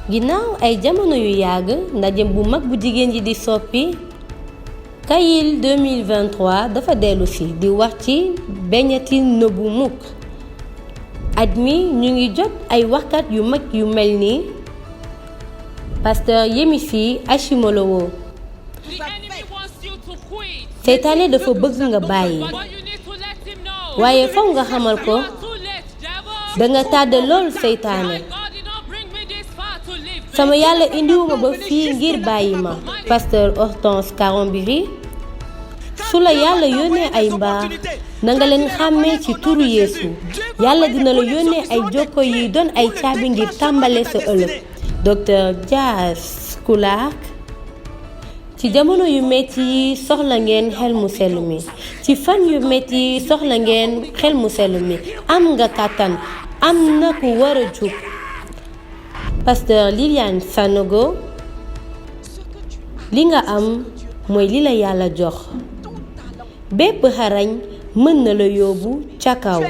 ginnaaw ay jamono yu yàgg ndaje bu mag bu jigéen ji di soppi Kayil 2023 dafa dellu si di wax ci beñati nëbbu mukk at mi ñu ngi jot ay waxkat yu mag yu mel ni pasteur Yemisi Ashimolowo. Seytaane dafa bëgg nga bàyyi waaye faw nga xamal ko danga tàdd lool seytaane. sama yàlla indiwuma ba fii ngir bàyyi ma. pasteur Hortense Karombiri. su la yàlla yónnee ay mbaax na nga leen xàmmee ci turu Yeesu yàlla dina la yónnee ay jokko yi doon ay caabi ngir tàmbale sa ëllëg. docteur Jas Kulak. ci jamono yu metti yi soxla ngeen xel mu sell mi ci fan yu metti yi soxla ngeen xel mu sell mi am nga kàttan am na ku war a jub. pasteur Liliane Sanogo. li nga am mooy li la yàlla jox bépp xarañ mën na la yóbbu ca kaw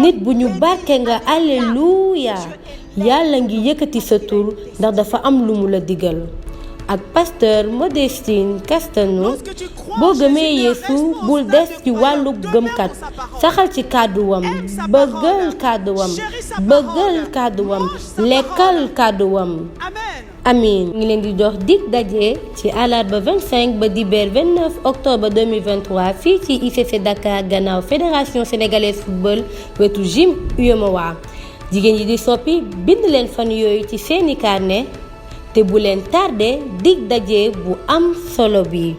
nit bu ñu barke nga alleluya yàlla ngi yëkkati sa tur ndax dafa am lu mu la digal. ak pasteur Modestine Castano. boo gëmee Yeesu bul des ci wàllu gëmkat saxal ci kàdduwam bëggal kàdduwam lekkal kàdduwam. amiin ngi leen di jox dig daje ci àllarba 25 ba dibeer 29 octobre 2023 fii ci ICC Dakar gannaaw fédération sénégalaise football wetu gym UEMOA. jigéen yi di soppi bind leen fan yooyu ci seeni carnet te bu leen tardé dig daje bu am solo bi.